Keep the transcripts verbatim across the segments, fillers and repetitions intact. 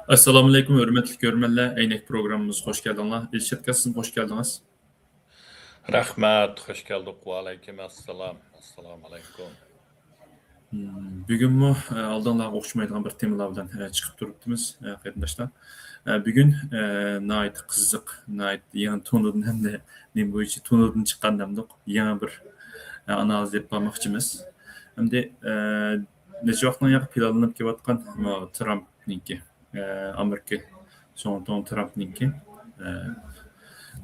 ئەسسالامۇئەلەيكۇم، ھۆرمەتلىك كۆرۈرمەنلەر. ئەينەك پروگراممىمىزغا خۇش كەلدىڭلار. ئىلشات ئاكا، سىزمۇ خۇش كەلدىڭىز. رەھمەت، خۇش كەلدۇق. ۋەئەلەيكۇم ئەسسالام. ئەسسالامۇئەلەيكۇم. مم، بۈگۈنمۇ، ئە، ئالدىڭلارغا ئوخشىمايدىغان بىر تېمىلار بىلەن، ئە، چىقىپ تۇرۇپتىمىز، ئە، قېرىنداشلار. ئە، بۈگۈن، ئە، ناھايىتى قىزىق، ناھايىتى يېڭى تونۇردىن ھەمدە نېمە بويىچە تونۇردىن چىققان دەمدۇق، يېڭى بىر، ئە، ئانالىز ئېلىپ بارماقچىمىز. ئەمدى، ئە، نەچچە ۋاقىتتىن ياقى پىلانلىنىپ كېلىۋاتقان، ماۋۇ ترامپنىڭكى، ئە، ئامېرىكا زۇڭتۇڭ ترامپنىڭكى، ئە،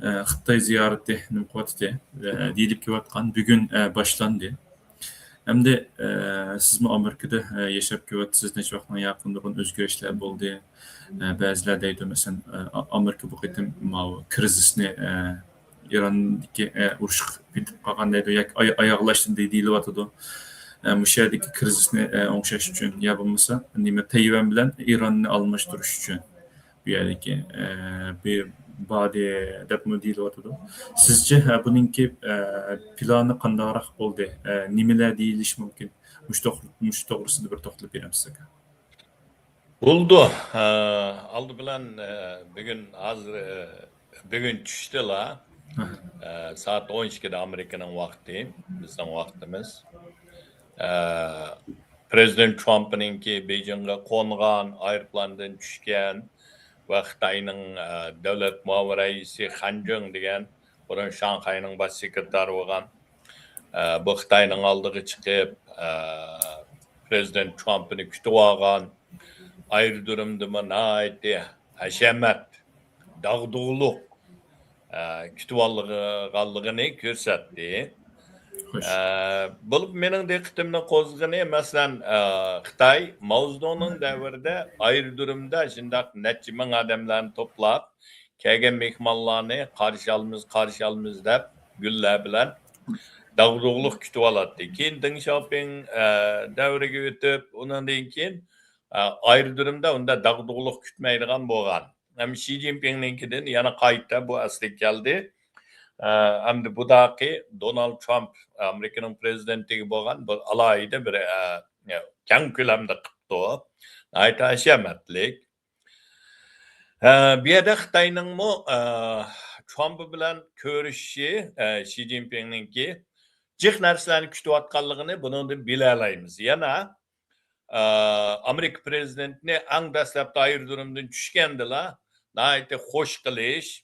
ئە، خىتاي زىيارىتى نېمە قىلىۋاتىدۇ، ئە، دېيىلىپ كېلىۋاتقان بۈگۈن، ئە، باشلاندى. ئەمدى، ئە، سىزمۇ ئامېرىكىدا، ئە، ياشاپ كېلىۋاتىسىز، نەچچە ۋاقىتنىڭ ياقىن نۇرغۇن ئۆزگىرىشلەر بولدى. ئە، بەزىلەر دەيدۇ، مەسىلەن، ئە، ئامېرىكا بۇ قېتىم ماۋۇ كىرىزىسنى، ئە، ئىراندىكى، ئە، ئۇرۇش پېتىپ قالغان دەيدۇ ياكى ئاي-، ئاياغلاشتى دېيىلىۋاتىدۇ. ئە، مۇشۇ يەردىكى كىرىزىسنى، ئە، ئوڭشاش ئۈچۈن يا بولمىسا نېمە، تەيۋەن بىلەن ئىراننى ئالماشتۇرۇش ئۈچۈن بۇ يەردىكى، ئە، بىر بادى دەپمۇ دېيىلىۋاتىدۇ. سىزچە، ئە، بۇنىڭكى، ئە، پىلانى قانداقراق بولدى؟ ئە، نېمىلەر دېيىلىشى مۇمكىن؟ مۇشۇ توغرا-، مۇشۇ توغرىسىدا بىر توختىلىپ بېرەمسىز ئاكا. بولىدۇ. ئە، ئالدى بىلەن، ئە، بۈگۈن ھازىر، ئە، بۈگۈن چۈشتىلا، ئە، سائەت ئون ئىككىدە ئامېرىكىنىڭ ۋاقتى، بىزنىڭ ۋاقتىمىز. ئە، پرېزىدېنت ترامپنىڭكى بېيجىڭغا قونغان، ئايروپىلاندىن چۈشكەن ۋە خىتاينىڭ، ئە، دۆلەت مۇئاۋىن رەئىسى خەن جىڭ دېگەن، بۇرۇن شاڭخەينىڭ باش سېكرېتارى بولغان، ئە، بۇ خىتاينىڭ ئالدىغا چىقىپ، ئە، پرېزىدېنت ترامپنى كۈتۈۋالغان، ئايرودرومدىمۇ ناھايىتى ھەشەمەت، داغدۇغىلىق، ئە، كۈتۈۋالغانلىقىنى كۆرسەتتى. خوش. ئە، بولۇپ مېنىڭ دىققىتىمنى قوزغىغىنى، مەسىلەن، ئە، خىتاي ماۋزېدۇڭنىڭ دەۋرىدە ئايرودرومدا شۇنداق نەچچە مىڭ ئادەملەرنى توپلاپ، كەلگەن مېھمانلارنى قارشى ئالىمىز، قارشى ئالىمىز دەپ گۈللەر بىلەن داغدۇغىلىق كۈتۈۋالاتتى. كېيىن دېڭ شياۋپىڭ، ئە، دەۋرىگە ئۆتۈپ، ئۇنىڭدىن كېيىن، ئە، ئايرودرومدا ئۇنداق داغدۇغىلىق كۈتمەيدىغان بولغان. ھەم شى جىنپىڭنىڭكىدىن يەنە قايتا بۇ ئەسلىگە كەلدى. ئە، ئەمدى بۇداقى دونالد ترامپ ئامېرىكىنىڭ پرېزىدېنتىگە بولغان بۇ ئالاھىدە بىر، ئە، كەڭ كۆلەمدە قىپتۇ. ناھايىتى ھەشەمەتلىك. ئە، بۇ يەردە خىتاينىڭمۇ، ئە، ترامپ بىلەن كۆرۈشۈشى، ئە، شى جىنپىڭنىڭكى جىق نەرسىلەرنى كۈتۈۋاتقانلىقىنى بۇنىڭدىن بىلەلەيمىز. يەنە، ئە، ئامېرىكا پرېزىدېنتىنى ئەڭ دەسلەپتە ئايرودرومدىن چۈشكەندىلا ناھايىتى خوش قىلىش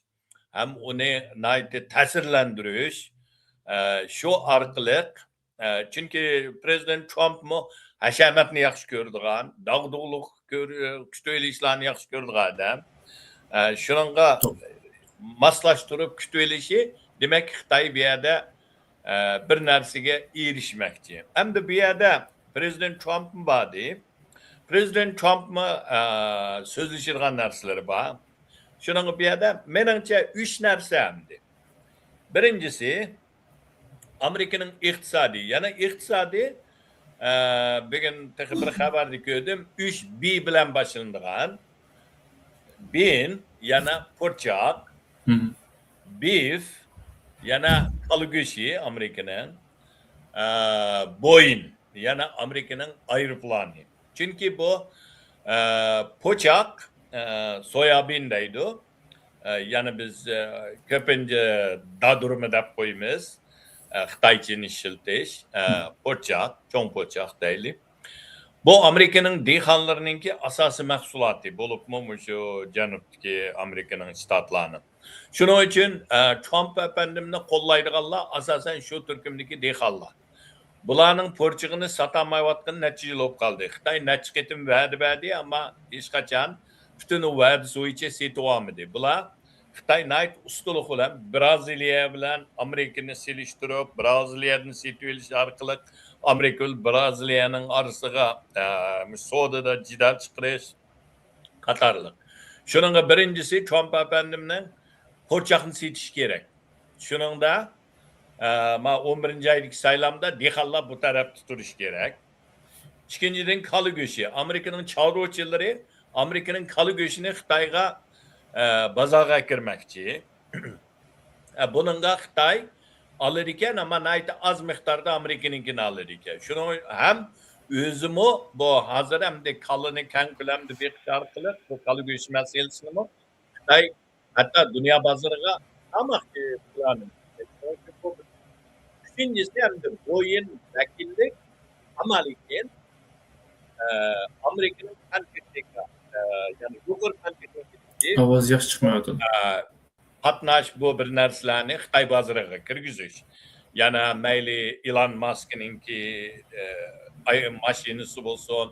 ھەم ئۇنى ناھايىتى تەسىرلەندۈرۈش، ئە، شۇ ئارقىلىق ئە، چۈنكى پرېزىدېنت ترامپمۇ ھەشەمەتنى ياخشى كۆرىدىغان، داغدۇغىلىق كۆر-، كۈتۈۋېلىشلارنى ياخشى كۆرىدىغان ئادەم. ئە، شۇنىڭغا توغرا. ماسلاشتۇرۇپ كۈتۈۋېلىشى، دېمەك، خىتاي بۇ يەردە، ئە، بىر نەرسىگە ئېرىشمەكچى. ئەمدى بۇ يەردە پرېزىدېنت ترامپمۇ باردى. پرېزىدېنت ترامپمۇ، ئە، سۆزلىشىدىغان نەرسىلىرى بار. شۇنىڭغا بۇ يەردە، مېنىڭچە، ئۈچ نەرسە ئەمدى. بىرىنچىسى، ئامېرىكىنىڭ ئىقتىسادى، يەنە ئىقتىسادى، ئە، بۈگۈن تېخى بىر خەۋەردە كۆردۈم، ئۈچ بى بىلەن باشلىنىدىغان. بىن، يەنە پۇرچاق. مم. بىف، يەنە كالا گۆشى ئامېرىكىنىڭ. ئە، بويىن، يەنە ئامېرىكىنىڭ ئايروپىلانى. چۈنكى بۇ، ئە، پۇرچاق، ئە، سويابىن دەيدۇ. ئە، يەنى بىز، ئە، كۆپىنچە دادۇرما دەپ قويىمىز. ئە، خىتايچىنى ئىشلىتىش، ئە، پۇرچاق، چوڭ پۇرچاق دەيلى. بۇ ئامېرىكىنىڭ دېھقانلىرىنىڭكى ئاساسىي مەھسۇلاتى، بولۇپمۇ مۇشۇ جەنۇبتىكى ئامېرىكىنىڭ شتاتلارنىڭ. شۇنىڭ ئۈچۈن، ئە، ترامپ ئەپەندىمنى قوللايدىغانلار ئاساسەن شۇ تۈركۈمدىكى دېھقانلار. بۇلارنىڭ پۇرچىقىنى ساتالمايۋاتقىنى نەچچە يىل بولۇپ قالدى. خىتاي نەچچە قېتىم ۋەدە بەردى، ئەمما ھېچقاچان پۈتۈن ئۇ ۋەدىسى بويىچە سېتىۋالمىدى. بۇلار خىتاي ناھايىتى ئۇستىلىق بىلەن بىرازىلىيە بىلەن ئامېرىكىنى سېلىشتۇرۇپ، بىرازىلىيەدىن سېتىۋېلىش ئارقىلىق ئامېرىكا بىلەن بىرازىلىيەنىڭ ئارىسىغا، ئە، مۇشۇ سودىدا جېدەل چىقىرىش قاتارلىق. شۇنىڭغا بىرىنچىسى ترامپ ئەپەندىمنىڭ پۇرچاقنى سېتىشى كېرەك. شۇنىڭدا، ئە، ما ئون بىرىنچى ئايدىكى سايلامدا دېھقانلار بۇ تەرەپتە تۇرۇشى كېرەك. ئىككىنچىدىن، كالا گۆشى. ئامېرىكىنىڭ چارۋىچىلىرى ئامېرىكىنىڭ كالا گۆشىنى خىتايغا، ئە، بازارغا ئەكىرمەكچى. ئە، بۇنىڭغا خىتاي ئالىدىكەن، ئەمما ناھايىتى ئاز مىقداردا ئامېرىكىنىڭكىنى ئالىدىكەن. شۇنىڭ ھەم ئۆزىمۇ بۇ ھازىر ئەمدى كالىنى كەڭ كۆلەمدە بېقىش ئارقىلىق بۇ كالا گۆشى مەسىلىسىنىمۇ خىتاي ھەتتا دۇنيا بازىرىغا سالماقچى پىلانى. ئۈچىنچىسى، ئەمدى بويىن ۋەكىللىك، ئەمما لېكىن، ئە، ئامېرىكىنىڭ پەن تېخنىكا، ئە، يەنى يۇقىرى پەن تېخنىكىدىكى، ئاۋاز ياخشى چىقمايۋاتىدۇ. ئە، قاتناش، بۇ بىر نەرسىلەرنى خىتاي بازىرىغا كىرگۈزۈش. يەنە مەيلى ئىلان ماسكنىڭكى، ئە، ئاي-، ماشىنىسى بولسۇن،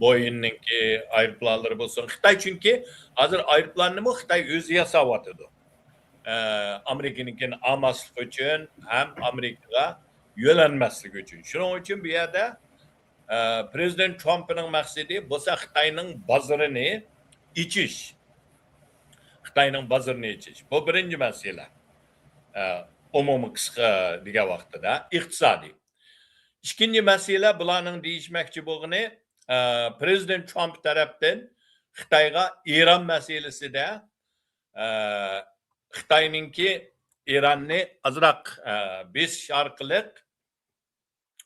بويىننىڭكى ئايروپىلانلىرى بولسۇن. خىتاي چۈنكى ھازىر ئايروپىلاننىمۇ خىتاي ئۆزى ياساۋاتىدۇ. ئە، ئامېرىكىنىڭكىنى ئالماسلىق ئۈچۈن ھەم ئامېرىكىغا يۆلەنمەسلىك ئۈچۈن. شۇنىڭ ئۈچۈن بۇ يەردە، ئە، پرېزىدېنت ترامپنىڭ مەقسىتى بولسا خىتاينىڭ بازىرىنى ئېچىش. خىتاينىڭ بازىرىنى ئېچىش. بۇ بىرىنچى مەسىلە. ئە، ئومۇمىي قىسقا دېگەن ۋاقتىدا ئىقتىسادىي. ئىككىنچى مەسىلە، بۇلارنىڭ دېيىشمەكچى بولغىنى، ئە، پرېزىدېنت ترامپ تەرەپتىن خىتايغا ئىران مەسىلىسىدە، ئە، خىتاينىڭكى ئىراننى ئازراق، ئە، بېسىش ئارقىلىق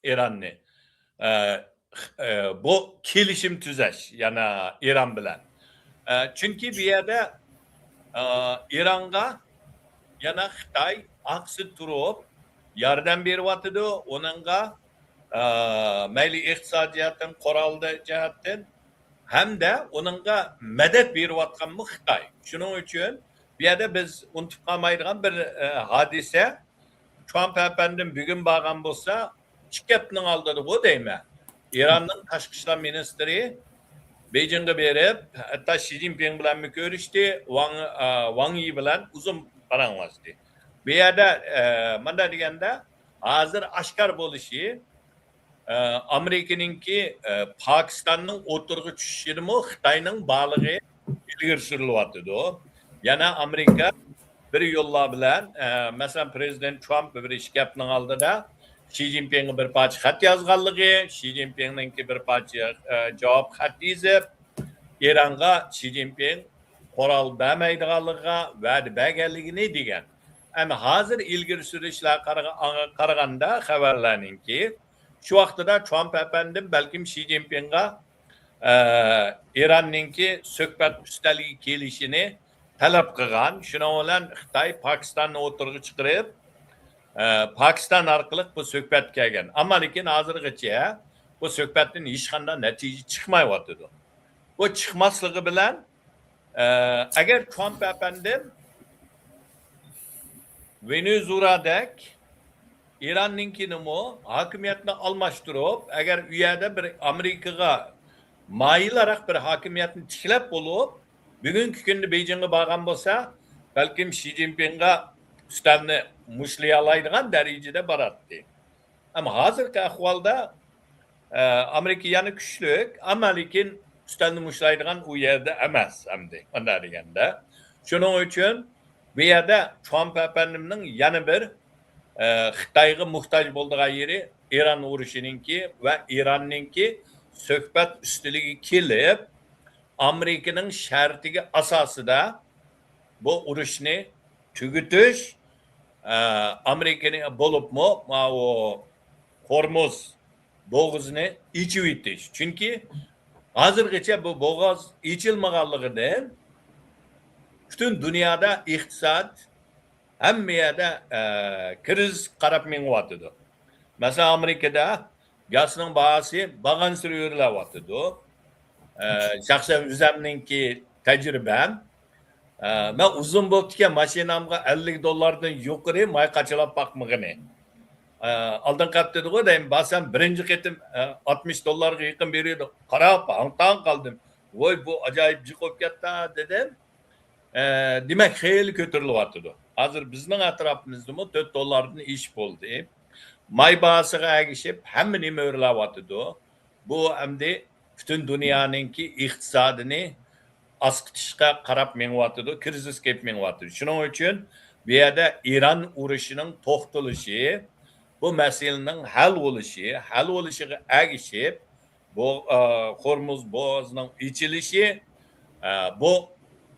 ئىراننى، ئە، ئە، بۇ كېلىشىم تۈزەش، يەنە ئىران بىلەن. ئە، چۈنكى بۇ يەردە، ئە، ئىرانغا يەنە خىتاي ئاقسىل تۇرۇپ ياردەم بېرىۋاتىدۇ. ئۇنىڭغا، ئە، مەيلى ئىقتىسادىي جەھەتتىن، قورال جەھەتتىن ھەمدە ئۇنىڭغا مەدەت بېرىۋاتقانمۇ خىتاي. شۇنىڭ ئۈچۈن بۇ يەردە بىز ئۇنتۇپ قالمايدىغان بىر، ئە، ھادىسە، ترامپ ئەپەندىم بۈگۈن بارغان بولسا، ئىككى ھەپتىنىڭ ئالدىدىغۇ دەيمەن. ئىراننىڭ تاشقى ئىشلار مىنىستىرى بېيجىڭغا بېرىپ، ھەتتا شى جىنپىڭ بىلەنمۇ كۆرۈشتى، ۋاڭ، ئا، ۋاڭ يى بىلەن ئۇزۇن پاراڭلاشتى. بۇ يەردە، ئە، مۇنداق دېگەندە، ھازىر ئاشكارا بولۇشى، ئە، ئامېرىكىنىڭكى، ئە، پاكىستاننىڭ ئوتتۇرىغا چۈشۈشىدىمۇ خىتاينىڭ بارلىقى ئىلگىرى سۈرۈلۈۋاتىدۇ. يەنە ئامېرىكا بىر يوللار بىلەن، ئە، مەسىلەن، پرېزىدېنت ترامپ بىر ئىككى ھەپتىنىڭ ئالدىدا شى جىنپىڭغا بىر پارچە خەت يازغانلىقى، شى جىنپىڭنىڭكى بىر پارچە، ئە، جاۋاب خەت يېزىپ، ئىرانغا شى جىنپىڭ قورال بەرمەيدىغانلىقىغا ۋەدە بەرگەنلىكىنى دېگەن. ئەمما ھازىر ئىلگىرى سۈرۈشلەرگە قارىغا-، قارىغاندا خەۋەرلەرنىڭكى، شۇ ۋاقتىدا ترامپ ئەپەندىم بەلكىم شى جىنپىڭغا، ئە، ئىراننىڭكى سۆھبەت ئۈستەلگە كېلىشىنى تەلەپ قىلغان. شۇنىڭ بىلەن خىتاي پاكىستاننى ئوتتۇرىغا چىقىرىپ، ئە، پاكىستان ئارقىلىق بۇ سۆھبەتكە كەلگەن. ئەمما لېكىن ھازىرغىچە بۇ سۆھبەتتىن ھېچقانداق نەتىجە چىقمايۋاتىدۇ. بۇ چىقماسلىقى بىلەن، ئە، ئەگەر ترامپ ئەپەندىم ۋېنېزۇېلادەك ئىراننىڭكىنىمۇ ھاكىمىيەتنى ئالماشتۇرۇپ، ئەگەر ئۇ يەردە بىر ئامېرىكىغا مايىلراق بىر ھاكىمىيەتنى تىكلەپ بولۇپ، بۈگۈنكى كۈندە بېيجىڭغا بارغان بولسا، بەلكىم شى جىنپىڭغا ئۈستەلنى مۇشتلىيالايدىغان دەرىجىدە باراتتى. ئەمما ھازىرقى ئەھۋالدا، ئە، ئامېرىكا يەنە كۈچلۈك، ئەمما لېكىن ئۈستەلنى مۇشتلايدىغان ئۇ يەردە ئەمەس ئەمدى، مۇنداق دېگەندە. شۇنىڭ ئۈچۈن بۇ يەردە ترامپ ئەپەندىمنىڭ يەنە بىر، ئە، خىتايغا موھتاج بولىدىغان يېرى ئىران ئۇرۇشىنىڭكى ۋە ئىراننىڭكى سۆھبەت ئۈستىلىگە كېلىپ، ئامېرىكىنىڭ شەرتىگە ئاساسىدا بۇ ئۇرۇشنى تۈگىتىش، ئە، ئامېرىكىنى بولۇپمۇ ماۋۇ خورمۇز بوغۇزىنى ئېچىۋېتىش. چۈنكى ھازىرغىچە بۇ بوغاز ئېچىلمىغانلىقىدىن پۈتۈن دۇنيادا ئىقتىساد ھەممە يەردە، ئە، كىرىزىسكە قاراپ مېڭىۋاتىدۇ. مەسىلەن، ئامېرىكىدا گازنىڭ باھاسى بارغانسېرى ئۆرلەۋاتىدۇ. ئە، شەخسەن ئۆزۈمنىڭكى تەجرىبەم. ئە، مەن ئۇزۇن بوپتىكەن، ماشىنامغا ئەللىك دوللاردىن يۇقىرى ماي قاچىلاپ باقمىغىنى. ئە، ئالدىنقى ھەپتىدىغۇ دەيمەن، بارسام بىرىنچى قېتىم، ئە، ئاتمىش دوللارغا يېقىن بېرىدۇ. قاراپ ھاڭ-تاڭ قالدىم. ۋوي، بۇ ئاجايىپ جىق بولۇپ كەتتى دېدىم. ئە، دېمەك، خېلى كۆتۈرۈلۈۋاتىدۇ. ھازىر بىزنىڭ ئەتراپىمىزدىمۇ تۆت دوللاردىن ئېشىپ بولدى. ماي باھاسىغا ئەگىشىپ ھەممە نېمە ئۆرلەۋاتىدۇ. بۇ ئەمدى پۈتۈن دۇنيانىڭكى ئىقتىسادىنى ئاسقىتىشقا قاراپ مېڭىۋاتىدۇ، كىرىزىس كېلىپ مېڭىۋاتىدۇ. شۇنىڭ ئۈچۈن بۇ يەردە ئىران ئۇرۇشىنىڭ توختىلىشى، بۇ مەسىلىنىڭ ھەل بولۇشى، ھەل بولۇشىغا ئەگىشىپ، بۇ، ئە، خورمۇز بوغازىنىڭ ئېچىلىشى، ئە، بۇ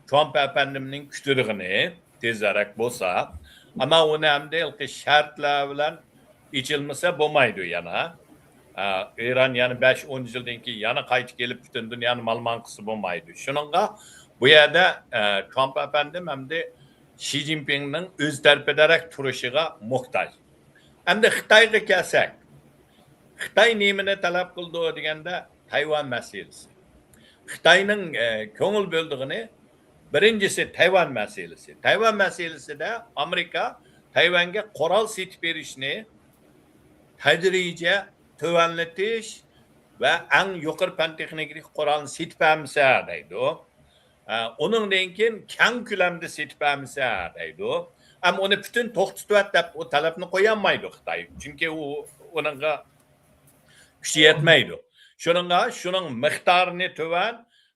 ترامپ ئەپەندىمنىڭ كۈتىدىغىنى تېزرەك بولسا. ئەمما ئۇنى ئەمدى ھېلىقى شەرتلەر بىلەن ئېچىلمىسا بولمايدۇ يەنە. ئە، ئىران يەنە بەش ئون يىلدىن كېيىن يەنە قايتا كېلىپ پۈتۈن دۇنيانى مالماڭقىسى بولمايدۇ. شۇنىڭغا بۇ يەردە، ئە، ترامپ ئەپەندىم ئەمدى شى جىنپىڭنىڭ ئۆز تەرىپىدەرەك تۇرۇشىغا موھتاج. ئەمدى خىتايغا كەلسەك، خىتاي نېمىنى تەلەپ قىلىدۇ دېگەندە، تايۋان مەسىلىسى. خىتاينىڭ، ئە، كۆڭۈل بۆلىدىغىنى بىرىنچىسى تايۋان مەسىلىسى. تايۋان مەسىلىسىدە ئامېرىكا تايۋانگە قورال سېتىپ بېرىشنى تەدرىجىي تۆۋەنلىتىش ۋە ئەڭ يۇقىرى پەن تېخنىكىدىكى قورالنى سېتىپ بەرمىسە دەيدۇ. ئە، ئۇنىڭدىن كېيىن كەڭ كۆلەمدە سېتىپ بەرمىسە دەيدۇ. ئەمما ئۇنى پۈتۈن توختىتىۋەت دەپ ئۇ تەلەپنى قويالمايدۇ خىتاي. چۈنكى ئۇ، ئۇنىڭغا كۈچى يەتمەيدۇ. شۇنىڭغا شۇنىڭ مىقدارىنى تۆۋەن،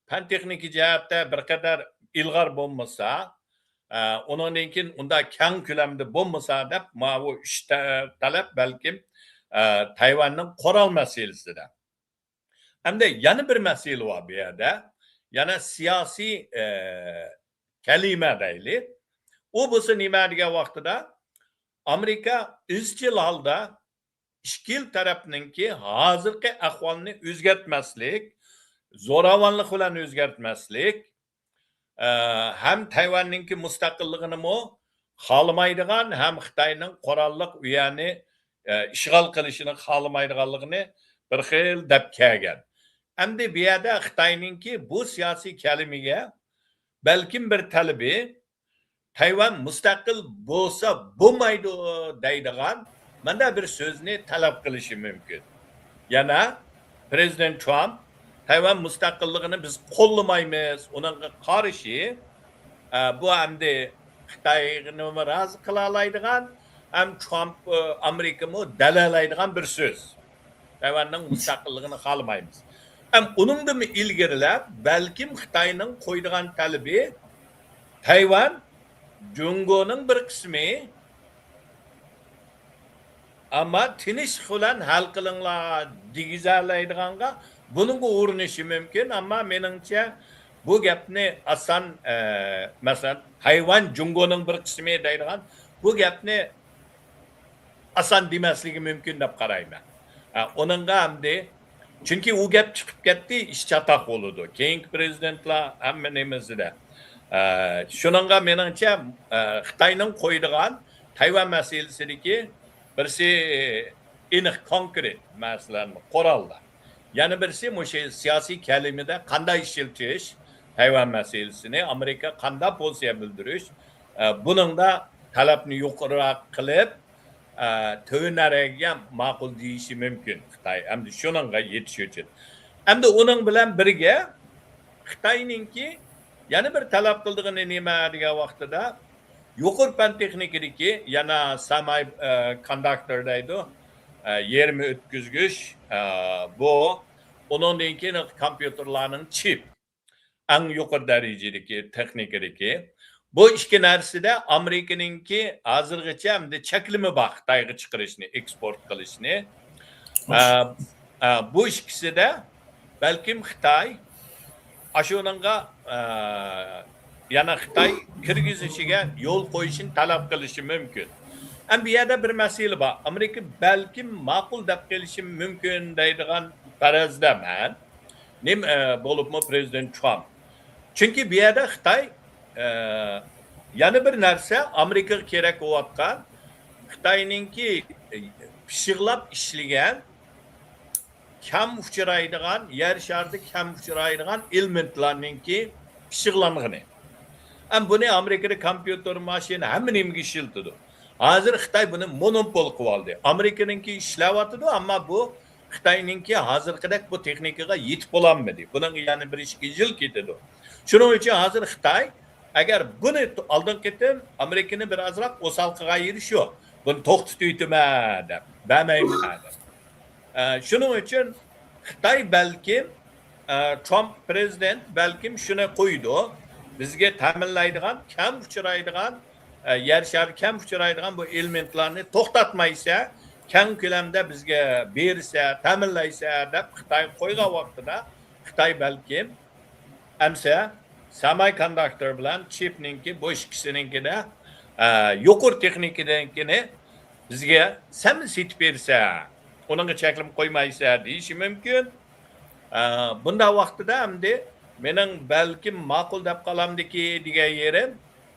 پەن تېخنىكا جەھەتتە بىر قەدەر ئىلغار بولمىسا، ئە، ئۇنىڭدىن كېيىن ئۇنداق كەڭ كۆلەمدە بولمىسا دەپ، ماۋۇ ئۈچ تە-، تەلەپ بەلكىم، ئە، تايۋاننىڭ قورال مەسىلىسىدە. ئەمدى يەنە بىر مەسىلە بار بۇ يەردە. يەنە سىياسىي، ئە، كەلىمە دەيلى. ئۇ بولسا نېمە دېگەن ۋاقتىدا، ئامېرىكا ئىزچىل ھالدا ئىككى تەرەپنىڭكى ھازىرقى ئەھۋالنى ئۆزگەرتمەسلىك، زوراۋانلىق بىلەن ئۆزگەرتمەسلىك، ئە، ھەم تەيۋەننىڭكى مۇستەقىللىقىنىمۇ خالىمايدىغان، ھەم خىتاينىڭ قوراللىق ئۇ يەرنى، ئە، ئىشغال قىلىشىنى خالىمايدىغانلىقىنى بىر خىل دەپ كەلگەن. ئەمدى بۇ يەردە خىتاينىڭكى بۇ سىياسىي كەلىمىگە بەلكىم بىر تەلىپى، تەيۋەن مۇستەقىل بولسا بولمايدۇ دەيدىغان مانداق بىر سۆزنى تەلەپ قىلىشى مۇمكىن. يەنە پرېزىدېنت ترامپ تەيۋەن مۇستەقىللىقىنى بىز قوللىمايمىز، ئۇنىڭغا قارشى، ئە، بۇ ئەمدى خىتاينىمۇ رازى قىلالايدىغان، ھەم ترامپ، ئە، ئامېرىكىمۇ دەلەيدىغان بىر سۆز. تەيۋەننىڭ مۇستەقىللىقىنى خالىمايمىز. ھەم ئۇنىڭدىنمۇ ئىلگىرىلەپ، بەلكىم خىتاينىڭ قويىدىغان تەلىپى، تەيۋەن جۇڭگونىڭ بىر قىسمى، ئەمما تىنچلىق بىلەن ھەل قىلىڭلار دېگۈزەلەيدىغانغا، بۇنىڭغا ئۇرۇنۇشى مۇمكىن. ئەمما مېنىڭچە، بۇ گەپنى ئاسان، ئە، مەسىلەن، تەيۋەن جۇڭگونىڭ بىر قىسمى دەيدىغان بۇ گەپنى ئاسان دېمەسلىكى مۇمكىن دەپ قارايمەن. ئە، ئۇنىڭغا ئەمدى، چۈنكى ئۇ گەپ چىقىپ كەتتى، ئىش چاتاق بولىدۇ. كېيىنكى پرېزىدېنتلار ھەممە نېمىسىدە. ئە، شۇنىڭغا مېنىڭچە، ئە، خىتاينىڭ قويىدىغان تەيۋەن مەسىلىسىدىكى بىرسى ئېنىق، كونكرېت مەسىلە، قورالدا. يەنە بىرسى مۇشۇ سىياسىي كەلىمىدە قانداق ئىشلىتىش، تەيۋەن مەسىلىسىنى ئامېرىكا قانداق پوزىتسىيە بىلدۈرۈش، ئە، بۇنىڭدا تەلەپنى يۇقىرىراق قىلىپ، ئە، تۆۋەنرەككە ماقۇل دېيىشى مۇمكىن خىتاي. ئەمدى شۇنىڭغا يېتىش ئۈچۈن. ئەمدى ئۇنىڭ بىلەن بىرگە خىتاينىڭكى يەنە بىر تەلەپ قىلىدىغىنى نېمە دېگەن ۋاقتىدا، يۇقىرى پەن تېخنىكىدىكى يەنە سېماي، ئە، كونداكتور دەيدۇ، ئە، يېرىم ئۆتكۈزگۈچ، ئە، بۇ، ئۇنىڭدىن كېيىن كومپيۇتېرلارنىڭ چىپ، ئەڭ يۇقىرى دەرىجىدىكى تېخنىكىدىكى. بۇ ئىككى نەرسىدە ئامېرىكىنىڭكى ھازىرغىچە ئەمدى چەكلىمە بار خىتايغا چىقىرىشنى، ئېكسپورت قىلىشنى. ئە، ئە، بۇ ئىككىسىدە بەلكىم خىتاي ئاشۇنىڭغا، ئە، يەنە خىتاي كىرگۈزۈشىگە يول قويۇشنى تەلەپ قىلىشى مۇمكىن. ئەمما بۇ يەردە بىر مەسىلە بار. ئامېرىكا بەلكىم ماقۇل دەپ قېلىشى مۇمكىن دەيدىغان پەرەزدە مەن. نېمە، ئە، بولۇپمۇ پرېزىدېنت ترامپ. چۈنكى بۇ يەردە خىتاي، ئە، يەنە بىر نەرسە ئامېرىكىغا كېرەك بولۇۋاتقان خىتاينىڭكى، ئە، پىششىقلاپ ئىشلىگەن، كەم ئۇچرايدىغان، يەر شارىدا كەم ئۇچرايدىغان ئېلېمېنتلارنىڭكى پىششىقلانغىنى. ھەم بۇنى ئامېرىكىدا كومپيۇتېر، ماشىنا، ھەممە نېمىگە ئىشلىتىدۇ. ھازىر خىتاي بۇنى مونوپول قىلىۋالدى. ئامېرىكىنىڭكى ئىشلەۋاتىدۇ، ئەمما بۇ خىتاينىڭكى ھازىرقىدەك بۇ تېخنىكىغا يېتىپ بولالمىدى. بۇنىڭغا يەنە بىر ئىككى يىل كېتىدۇ. شۇنىڭ ئۈچۈن ھازىر خىتاي، ئەگەر بۇنى تو-، ئالدىنقى قېتىم ئامېرىكىنى بىر ئازراق ئوسال قىلغان يېرى شۇ. بۇنى توختىتىۋېتىمەن دەپ، بەرمەيمەن دەپ. ئە، شۇنىڭ ئۈچۈن خىتاي بەلكىم، ئە، ترامپ پرېزىدېنت بەلكىم شۇنى قويىدۇ. بىزگە تەمىنلەيدىغان، كەم ئۇچرايدىغان، ئە، يەر شارى كەم ئۇچرايدىغان بۇ ئېلېمېنتلارنى توختاتمايسە، كەڭ كۆلەمدە بىزگە بېرىسە، تەمىنلەيسە دەپ خىتاي قويغان ۋاقتىدا خىتاي بەلكىم ئەمسە سېماي كونداكتور بىلەن چىپنىڭكى، بۇ ئىككىسىنىڭكىدە، ئە، يۇقىرى تېخنىكىدىكىنى بىزگە سەن سېتىپ بېرىسەن. ئۇنىڭغا چەكلىمە قويمايسەن دېيىشى مۇمكىن. ئە، بۇنداق ۋاقتىدا ئەمدى مېنىڭ بەلكىم ماقۇل دەپ قالامدىكى دېگەن يېرىم،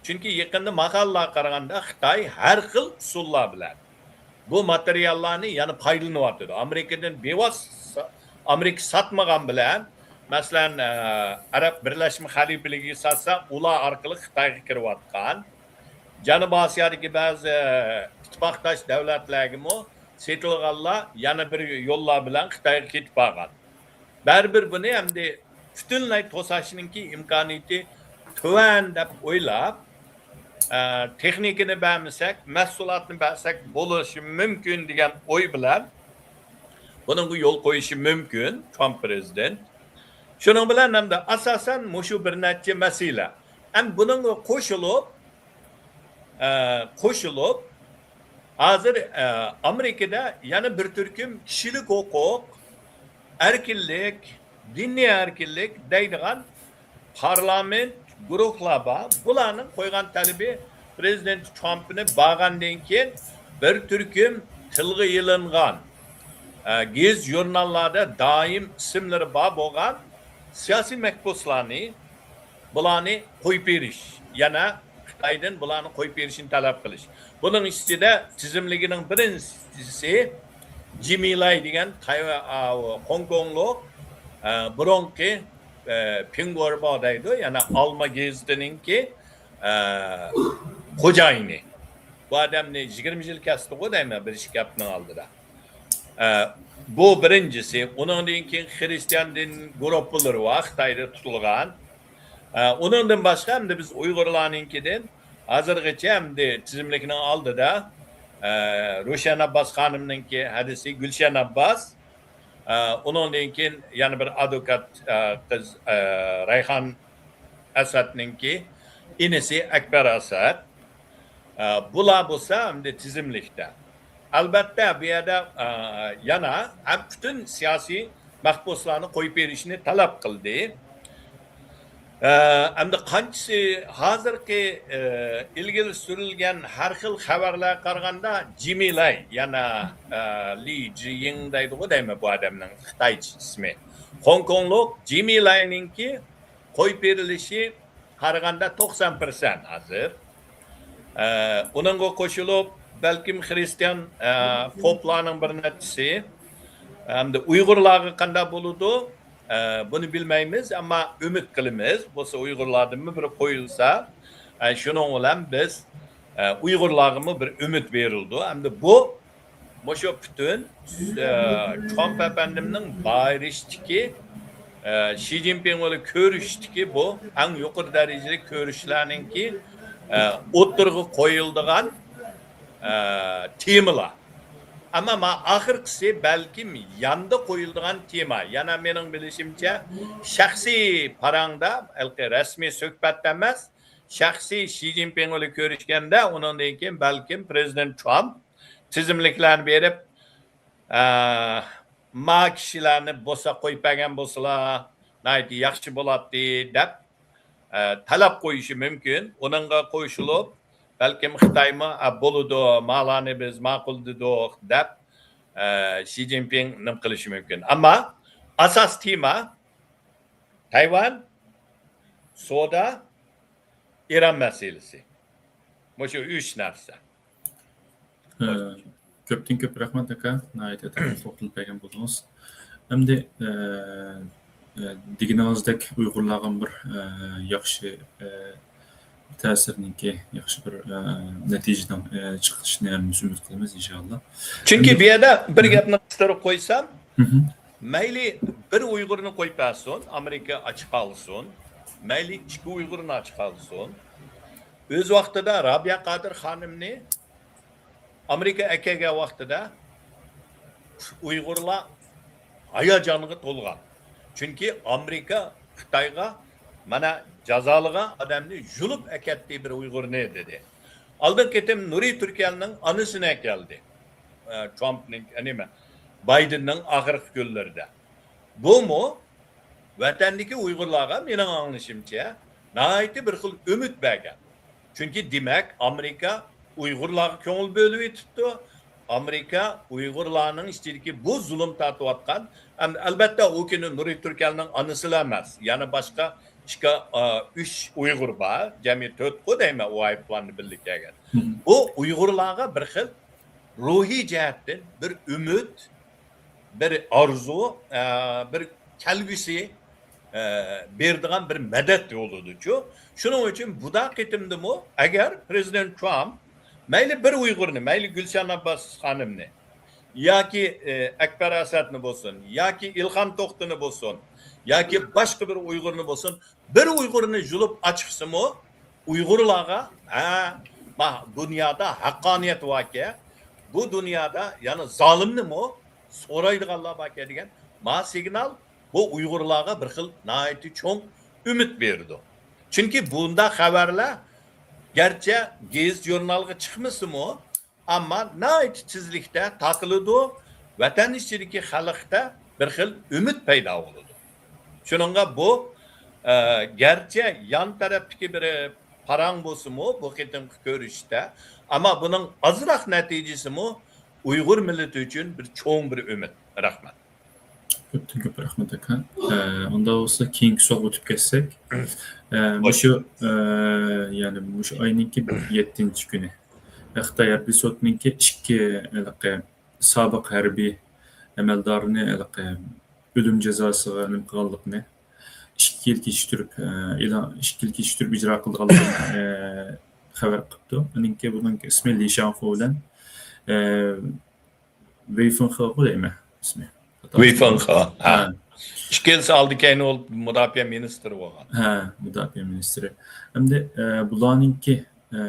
چۈنكى يېقىندا ماقالىلارغا قارىغاندا خىتاي ھەر خىل ئۇسۇللار بىلەن بۇ ماتېرىياللارنى يەنە پايدىلىنىۋاتىدۇ. ئامېرىكىدىن بىۋاسىتە ئامېرىكا ساتمىغان بىلەن، مەسىلەن، ئە، ئەرەب بىرلەشمە خەلىپىلىكىگە ساتسا، ئۇلار ئارقىلىق خىتايغا كىرىۋاتقان. جەنۇبىي ئاسىيادىكى بەزى ئىتتىپاقداش دۆلەتلەرگىمۇ سېتىلغانلار يەنە بىر يوللار بىلەن خىتايغا كېتىپ بارغان. بەرىبىر بۇنى ئەمدى پۈتۈنلەي توساشنىڭكى ئىمكانىيىتى تۆۋەن دەپ ئويلاپ، ئە، تېخنىكىنى بەرمىسەك، مەھسۇلاتنى بەرسەك بولۇشى مۇمكىن دېگەن ئوي بىلەن بۇنىڭغا يول قويۇشى مۇمكىن ترامپ پىرېزىدېنت. شۇنىڭ بىلەن ھەمدە ئاساسەن مۇشۇ بىر نەچچە مەسىلە. ئەمدى بۇنىڭغا قوشۇلۇپ، ئە، قوشۇلۇپ، ھازىر، ئە، ئامېرىكىدا يەنە بىر تۈركۈم كىشىلىك ھوقۇق، ئەركىنلىك، دىنىي ئەركىنلىك دەيدىغان پارلامېنت گۇرۇھلار بار. بۇلارنىڭ قويغان تەلىپى پىرېزىدېنت ترامپنى بارغاندىن كېيىن بىر تۈركۈم تىلغا ئېلىنغان، ئە، گېزىت ژۇرناللاردا دائىم ئىسىملىرى بار بولغان سىياسىي مەھبۇسلارنى، بۇلارنى قويۇپ بېرىش، يەنە خىتايدىن بۇلارنى قويۇپ بېرىشنى تەلەپ قىلىش. بۇنىڭ ئىچىدە تىزىملىكىنىڭ بىرىنچىسى جىمى لاي دېگەن تايۋا-، ئا، خوڭكوڭلۇق، ئە، بۇرۇنقى، ئە، پىڭگوربا دەيدۇ، يەنە ئالما گېزىتىنىڭكى، ئە، خوجايىنى. بۇ ئادەمنى يىگىرمە يىل كەستىغۇ دەيمەن بىر ئىككى ھەپتىنىڭ ئالدىدا. ئە، بۇ بىرىنچىسى. ئۇنىڭدىن كېيىن خرىستىيان دىن گۇرۇپپىلىرى بار خىتايدا تۇتۇلغان. ئە، ئۇنىڭدىن باشقا ئەمدى بىز ئۇيغۇرلارنىڭكىدىن ھازىرغىچە ئەمدى تىزىملىكنىڭ ئالدىدا، ئە، روشەن ئابباس خانىمنىڭكى ھەدىسى گۈلشەن ئابباس، ئە، ئۇنىڭدىن كېيىن يەنە بىر ئادۋوكات، ئە، قىز، ئە، رەيھان ئەسەدنىڭكى ئىنىسى ئەكبەر ئەسەد. ئە، بۇلار بولسا ئەمدى تىزىملىكتە. ئەلبەتتە، بۇ يەردە، ئە، يەنە ھەم پۈتۈن سىياسىي مەھبۇسلارنى قويۇپ بېرىشنى تەلەپ قىلدى. ئە، ئەمدى قانچىسى ھازىرقى، ئە، ئىلگىرى سۈرۈلگەن ھەر خىل خەۋەرلەرگە قارىغاندا، جىمى لاي، يەنە، ئە، لى جىيىڭ دەيدىغۇ دەيمەن بۇ ئادەمنىڭ خىتايچە ئىسمى. خوڭكوڭلۇق جىمى لاينىڭكى قويۇپ بېرىلىشى قارىغاندا توقسان پىرسەنت ھازىر. ئە، ئۇنىڭغا قوشۇلۇپ، بەلكىم خرىستىيان، ئە، فوپلارنىڭ بىر نەچچىسى، ئەمدى ئۇيغۇرلارغا قانداق بولىدۇ، ئە، بۇنى بىلمەيمىز، ئەمما ئۈمىد قىلىمىز. بولسا ئۇيغۇرلاردىنمۇ بىر قويۇلسا، ئە، شۇنىڭ بىلەن بىز، ئە، ئۇيغۇرلارغىمۇ بىر ئۈمىد بېرىلىدۇ. ئەمدى بۇ مۇشۇ پۈتۈن، ئە، ترامپ ئەپەندىمنىڭ بارىشتىكى، ئە، شى جىنپىڭ بىلەن كۆرۈشتىكى بۇ ئەڭ يۇقىرى دەرىجىلىك كۆرۈشلەرنىڭكى، ئە، ئوتتۇرىغا قويۇلىدىغان، ئە، تېمىلار. ئەمما ما ئاخىرقىسى بەلكىم ياندا قويۇلىدىغان تېما. يەنە مېنىڭ بىلىشىمچە، شەخسىي پاراڭدا، ھېلىقى رەسمىي سۆھبەتتە ئەمەس، شەخسىي شى جىنپىڭ بىلەن كۆرۈشكەندە، ئۇنىڭدىن كېيىن بەلكىم پىرېزىدېنت ترامپ تىزىملىكلەرنى بېرىپ، ئە، ما كىشىلەرنى بولسا قويۇپ بەرگەن بولسىلا، ناھايىتى ياخشى بولاتتى، دەپ، ئە، تەلەپ قويۇشى مۇمكىن. ئۇنىڭغا قوشۇلۇپ، بەلكىم خىتايمۇ، «ئە، بولىدۇ، مالارنى بىز ماقۇل دېدۇق» دەپ، ئە، شى جىنپىڭ نېمە قىلىشى مۇمكىن. ئەمما ئاساس تېما تايۋان، سودا، ئىران مەسىلىسى. مۇشۇ ئۈچ نەرسە. ئە، كۆپتىن كۆپ رەھمەت، ئاكا. ناھايىتى ئەتراپلىق توختىلىپ بەرگەن بولدىڭىز. ئەمدى، ئە، ئە، دېگىنىڭىزدەك ئۇيغۇرلارغا بىر، ئە، ياخشى، ئە، تەسىرنىڭكى ياخشى بىر، ئە، نەتىجىنىڭ، ئە، چىقىشىنى ھەممىمىز ئۈمىد قىلىمىز، ئىنشائاللا. چۈنكى ئەمدى بۇ يەردە بىر گەپنى قىستۇرۇپ قويسام، مەيلى بىر ئۇيغۇرنى قويۇپ بەرسۇن، ئامېرىكا ئاچ قالسۇن، مەيلى ئىككى ئۇيغۇرنى ئاچ قالسۇن. ئۆز ۋاقتىدا رابىيە قادىر خانىمنى ئامېرىكا ئەكەلگەن ۋاقتىدا ئۇيغۇرلار ھاياجانغا تولغان. چۈنكى ئامېرىكا خىتايغا، «مانا جازالىغان ئادەمنى يۇلۇپ ئەكەتتى بىر ئۇيغۇرنى» دېدى. ئالدىنقى قېتىم نۇرى تۈركەلنىڭ ئانىسىنى ئەكەلدى. ئە، ترامپنىڭ، ئە، نېمە، بايدېننىڭ ئاخىرقى كۈنلىرىدە. بۇمۇ ۋەتەندىكى ئۇيغۇرلارغا، مېنىڭ ئاڭلىشىمچە، ناھايىتى بىر خىل ئۈمىد بەرگەن. چۈنكى، دېمەك، ئامېرىكا ئۇيغۇرلارغا كۆڭۈل بۆلۈۋېتىپتۇ، ئامېرىكا ئۇيغۇرلارنىڭ ئىچىدىكى بۇ زۇلۇم تارتىۋاتقان، ئەم-، ئەلبەتتە، ئۇ كۈنى نۇرى تۈركەلنىڭ ئانىسىلا ئەمەس، يەنە باشقا ئىككى، ئا، ئۈچ ئۇيغۇر بار، جەمئىي تۆتقۇ دەيمەن، ئۇ ئايروپىلاندا بىللە كەلگەن. بۇ ئۇيغۇرلارغا بىر خىل روھىي جەھەتتىن بىر ئۈمىد، بىر ئارزۇ، ئە، بىر كەلگۈسى، ئە، بېرىدىغان بىر مەدەت بولىدۇچۇ. شۇنىڭ ئۈچۈن بۇدا قېتىمدىمۇ ئەگەر پرېزىدېنت ترامپ مەيلى بىر ئۇيغۇرنى، مەيلى گۈلشەن ئابباس خانىمنى ياكى، ئە، ئەكبەر ئەسەدنى بولسۇن، ياكى ئىلھام توختىنى بولسۇن، ياكى باشقا بىر ئۇيغۇرنى بولسۇن، بىر ئۇيغۇرنى يۇلۇپ ئاچىقسىمۇ، ئۇيغۇرلارغا، ھە، ما، دۇنيادا ھەققانىيەت باركەن، بۇ دۇنيادا يەنە زالىمنىمۇ سورايدىغانلار باركەن دېگەن ما سىگنال بۇ ئۇيغۇرلارغا بىر خىل ناھايىتى چوڭ ئۈمىد بېرىدۇ. چۈنكى بۇنداق خەۋەرلەر گەرچە گېزىت ژۇرنالغا چىقمىسىمۇ، ئەمما ناھايىتى تېزلىكتە تارقىلىدۇ، ۋەتەن ئىچىدىكى خەلقتە بىر خىل ئۈمىد پەيدا بولىدۇ. شۇنىڭغا بۇ، ئە، گەرچە يان تەرەپتىكى بىر پاراڭ بولسىمۇ، بۇ قېتىمقى كۆرۈشۈشتە، ئەمما بۇنىڭ ئازراق نەتىجىسىمۇ ئۇيغۇر مىللىتى ئۈچۈن بىر چوڭ بىر ئۈمىد. رەھمەت. كۆپتىن كۆپ رەھمەت، ئاكا. ئە، ئۇنداق بولسا، كېيىنكى سوئالغا ئۆتۈپ كەتسەك. ئە، مۇشۇ، ئە، يەنى مۇشۇ ئاينىڭكى يەتتىنچى كۈنى خىتاي ھەربىي سوتىنىڭكى ئىككى ھېلىقى سابىق ھەربىي ئەمەلدارنى ھېلىقى ئۆلۈم جازاسىغا نېمە قىلغانلىقىنى، ئىككى يىل كېچىكتۈرۈپ، ئە، ئېلان، ئىككى يىل كېچىكتۈرۈپ ئىجرا قىلىدىغانلىقىنى، ئە، خەۋەر قىپتۇ. ئۇنىڭكى، بۇنىڭكى ئىسمى لى شياڭخۇ بىلەن، ئە، ۋېي فېنخېغۇ دەيمەن ئىسمى. ۋېي فېنخې، ھە. ھە. ئىككىلىسى ئالدى كەينى بولۇپ مۇداپىئە مىنىستىرى بولغان. ھە، مۇداپىئە مىنىستىرى. ئەمدى، ئە، بۇلارنىڭكى، ئە،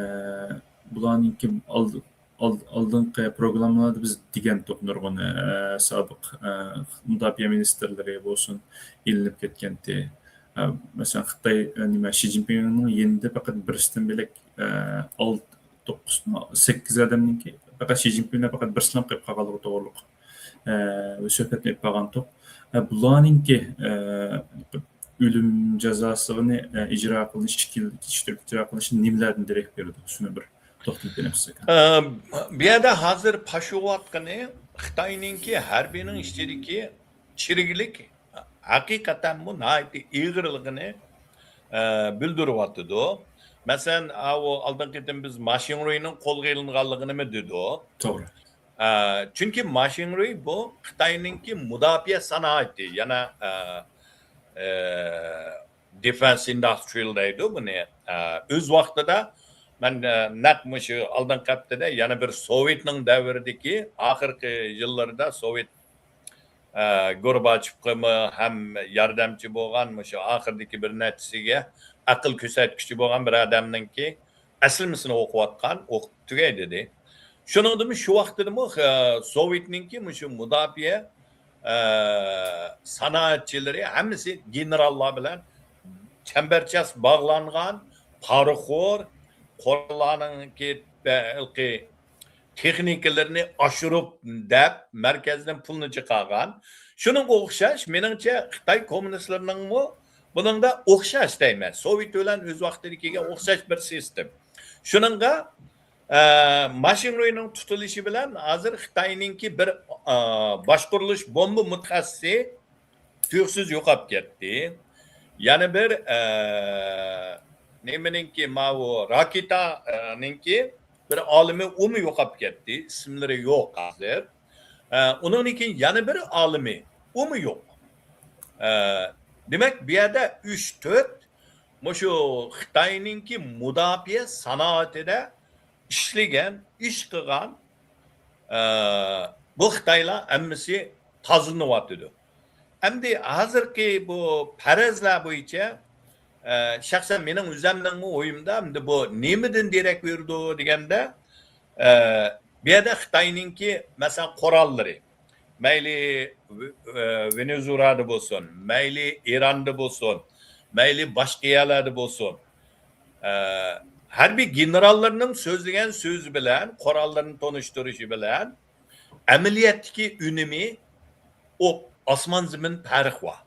بۇلارنىڭكى ئالدى ئالد-، ئالدىنقى پروگراممىلاردا بىز دېگەنتۇق، نۇرغۇن، ئە، سابىق، ئە، مۇداپىئە مىنىستىرلىرى بولسۇن، ئېلىنىپ كەتكەنتى. ئە، مەسىلەن، خىتاي، ئە، نېمە، شى جىنپىڭنىڭ يېنىدا پەقەت بىرسىدىن بۆلەك، ئە، ئالتە، توققۇز، سەككىز ئادەمنىڭكى، پەقەت شى جىنپىڭ بىلەن پەقەت بىرسىلا قېلىپ قالغانلىقى توغرۇلۇق، ئە، سۆھبەتنى ئېلىپ بارغانتۇق. ئە، بۇلارنىڭكى، ئە، ئۆلۈم جازاسىنى، ئە، ئىجرا قىلىش، ئىككى يىل كېچىكتۈرۈپ ئىجرا قىلىشى نېمىلەردىن دېرەك بېرىدۇ؟ شۇنى بىر توختىلىپ بېرىمىز ئاكا. ئە، بۇ يەردە ھازىر پاش بولۇۋاتقىنى خىتاينىڭكى ھەربىينىڭ ئىچىدىكى چىرىكلىك ھەقىقەتەنمۇ ناھايىتى ئېغىرلىقىنى، ئە، بىلدۈرۈۋاتىدۇ. مەسىلەن، ئاۋۇ ئالدىنقى قېتىم بىز ما شىڭرۇينىڭ قولغا ئېلىنغانلىقىنىمۇ دېدۇق. توغرا. ئە، چۈنكى ما شىڭرۇي بۇ خىتاينىڭكى مۇداپىئە سانائىتى، يەنە، ئە، ئە، دېفېنس ئىنداسترىيال دەيدۇ بۇنى. ئە، ئۆز ۋاقتىدا مەن، ئە، نەق مۇشۇ ئالدىنقى ھەپتىدە يەنە بىر سوۋېتنىڭ دەۋرىدىكى ئاخىرقى يىللىرىدا سوۋېت، ئە، گورباچېۋقىمۇ ھەم ياردەمچى بولغان، مۇشۇ ئاخىرىدىكى بىر نەچچىسىگە ئەقىل كۆرسەتكۈچى بولغان بىر ئادەمنىڭكى ئەسلىمىسىنى ئوقۇۋاتقان، ئوقۇپ تۈگەي دېدى. شۇنىڭدىمۇ شۇ ۋاقتىدىمۇ، ئە، سوۋېتنىڭكى مۇشۇ مۇداپىئە، ئە، سانائەتچىلىرى ھەممىسى گېنېراللار بىلەن چەمبەرچاس باغلانغان، پارىخور، قوراللارنىڭكى ھېلىقى تېخنىكىلىرىنى ئاشۇرۇپ دەپ، مەركەزدىن پۇلنى چىقارغان. شۇنىڭغا ئوخشاش، مېنىڭچە، خىتاي كوممۇنىستلىرىنىڭمۇ بۇنىڭدا ئوخشاش دەيمەن. سوۋېت بىلەن ئۆز ۋاقتىدا كەلگەن ئوخشاش بىر سىستېم. شۇنىڭغا، ئە، ما شىڭرۇينىڭ تۇتۇلۇشى بىلەن ھازىر خىتاينىڭكى بىر، ئە، باشقۇرۇلۇش بومبا مۇتەخەسسىسى تۇيۇقسىز يوقاپ كەتتى. يەنە بىر، ئە، نېمىنىڭكى، ماۋۇ راكېتانىڭكى بىر ئالىمى ئۇمۇ يوقاپ كەتتى. ئىسىملىرى يوق ھازىر. ئە، ئۇنىڭدىن كېيىن يەنە بىر ئالىمى ئۇمۇ يوق. ئە، دېمەك، بۇ يەردە ئۈچ، تۆت مۇشۇ خىتاينىڭكى مۇداپىئە سانائىتىدە ئىشلىگەن، ئىش قىلغان، ئە، بۇ خىتايلار ھەممىسى تازىلىنىۋاتىدۇ. ئەمدى ھازىرقى بۇ پەرەزلەر بويىچە، ئە، شەخسەن مېنىڭ ئۆزەمنىڭمۇ ئويۇمدا، ئەمدى بۇ نېمىدىن دېرەك بېرىدۇ دېگەندە، ئە، بۇ يەردە خىتاينىڭكى، مەسىلەن، قوراللىرى، مەيلى ۋ-، ئە، ۋېنېزۇېلادا بولسۇن، مەيلى ئىراندا بولسۇن، مەيلى باشقا يەرلەردە بولسۇن، ئە، ھەربىي گېنېراللىرىنىڭ سۆزلىگەن سۆزى بىلەن، قوراللىرىنى تونۇشتۇرۇشى بىلەن، ئەمەلىيەتتىكى ئۈنۈمى ئوق، ئاسمان زېمىن پەرق بار.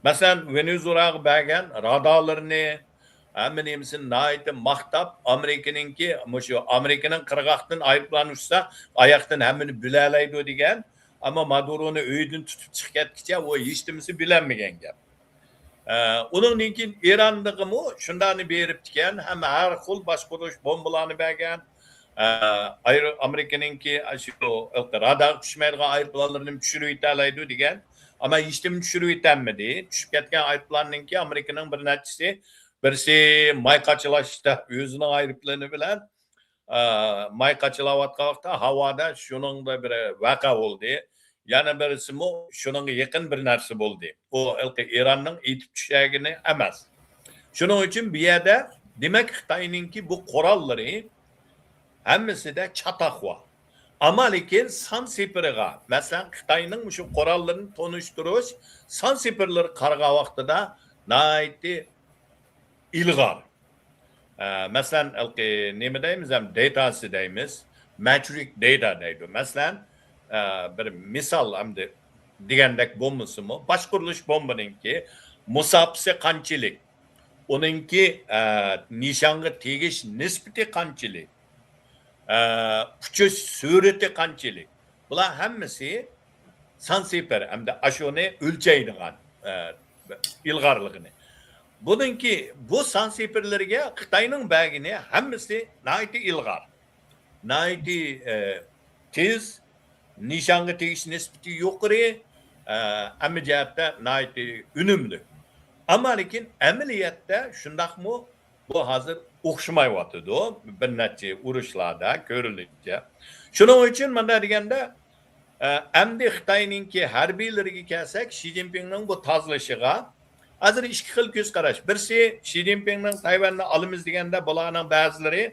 مەسىلەن، ۋېنېزۇېلاغا بەرگەن رادارلىرىنى، ھەممە نېمىسىنى ناھايىتى ماختاپ، ئامېرىكىنىڭكى، مۇشۇ ئامېرىكىنىڭ قىرغاقتىن ئايروپىلان ئۇچسا، ئاياقتىن ھەممىنى بىلەلەيدۇ دېگەن. ئەمما مادۇرونى ئۆيىدىن تۇتۇپ چىقىپ كەتكىچە ئۇ ھېچنېمىسى بىلەلمىگەن گەپ. ئە، ئۇنىڭدىن كېيىن ئىراندىغىمۇ شۇنداقنى بېرىپتىكەن، ھەم ھەر خىل باشقۇرۇش بومبىلارنى بەرگەن. ئە، ئايرو-، ئامېرىكىنىڭكى ئاشۇ رادارغا چۈشمەيدىغان ئايروپىلانلىرىنى چۈشۈرۈۋېتەلەيدۇ دېگەن. ئەمما ھېچنېمە چۈشۈرۈۋېتەلمىدى. چۈشۈپ كەتكەن ئايروپىلاننىڭكى ئامېرىكىنىڭ بىر نەچچىسى، بىرسى ماي قاچىلاشتا ئۆزىنىڭ ئايروپىلانى بىلەن، ئە، ماي قاچىلاۋاتقان ۋاقىتتا ھاۋادا شۇنىڭدا بىر ۋەقە بولدى. يەنە بىرسىمۇ شۇنىڭغا يېقىن بىر نەرسە بولدى. ئۇ ھېلىقى ئىراننىڭ ئېتىپ چۈشەرگىنى ئەمەس. شۇنىڭ ئۈچۈن بۇ يەردە، دېمەك، خىتاينىڭكى بۇ قوراللىرى ھەممىسىدە چاتاق بار. ئەمما لېكىن سان سېپىرىغا، مەسىلەن، خىتاينىڭ مۇشۇ قوراللىرىنى تونۇشتۇرۇش سان سېپىرلىرى قارىغان ۋاقتىدا ناھايىتى ئىلغار. ئە، مەسىلەن، ھېلىقى نېمە دەيمىز ھەم، دېتاسى دەيمىز، مەترىك دېتا دەيدۇ. مەسىلەن، ئە، بىر مىسال ئەمدى دېگەندەك بولمىسىمۇ، باشقۇرۇلۇش بومبىنىڭكى مۇساپىسى قانچىلىك، ئۇنىڭكى، ئە، نىشانغا تېگىش نىسبىتى قانچىلىك، ئە، ئۇچۇش سۈرئىتى قانچىلىك، بۇلار ھەممىسى سان سېپىر ھەمدە ئاشۇنى ئۆلچەيدىغان، ئە، ئىلغارلىقىنى. بۇنىڭكى، بۇ سان سېپىرلىرىگە خىتاينىڭ بەرگىنى ھەممىسى ناھايىتى ئىلغار. ناھايىتى، ئە، تېز، نىشانغا تېگىش نىسبىتى يۇقىرى، ئە، ھەممە جەھەتتە ناھايىتى ئۈنۈملۈك. ئەمما لېكىن ئەمەلىيەتتە شۇنداقمۇ؟ بۇ ھازىر ئوخشىمايۋاتىدۇ. بىر نەچچە ئۇرۇشلاردا كۆرۈلگىنىچە. شۇنىڭ ئۈچۈن مۇنداق دېگەندە، ئە، ئەمدى خىتاينىڭكى ھەربىيلىرىگە كەلسەك، شى جىنپىڭنىڭ بۇ تازىلىشىغا ھازىر ئىككى خىل كۆز قاراش. بىرسى، شى جىنپىڭنىڭ تايۋاننى ئالىمىز دېگەندە، بۇلارنىڭ بەزىلىرى،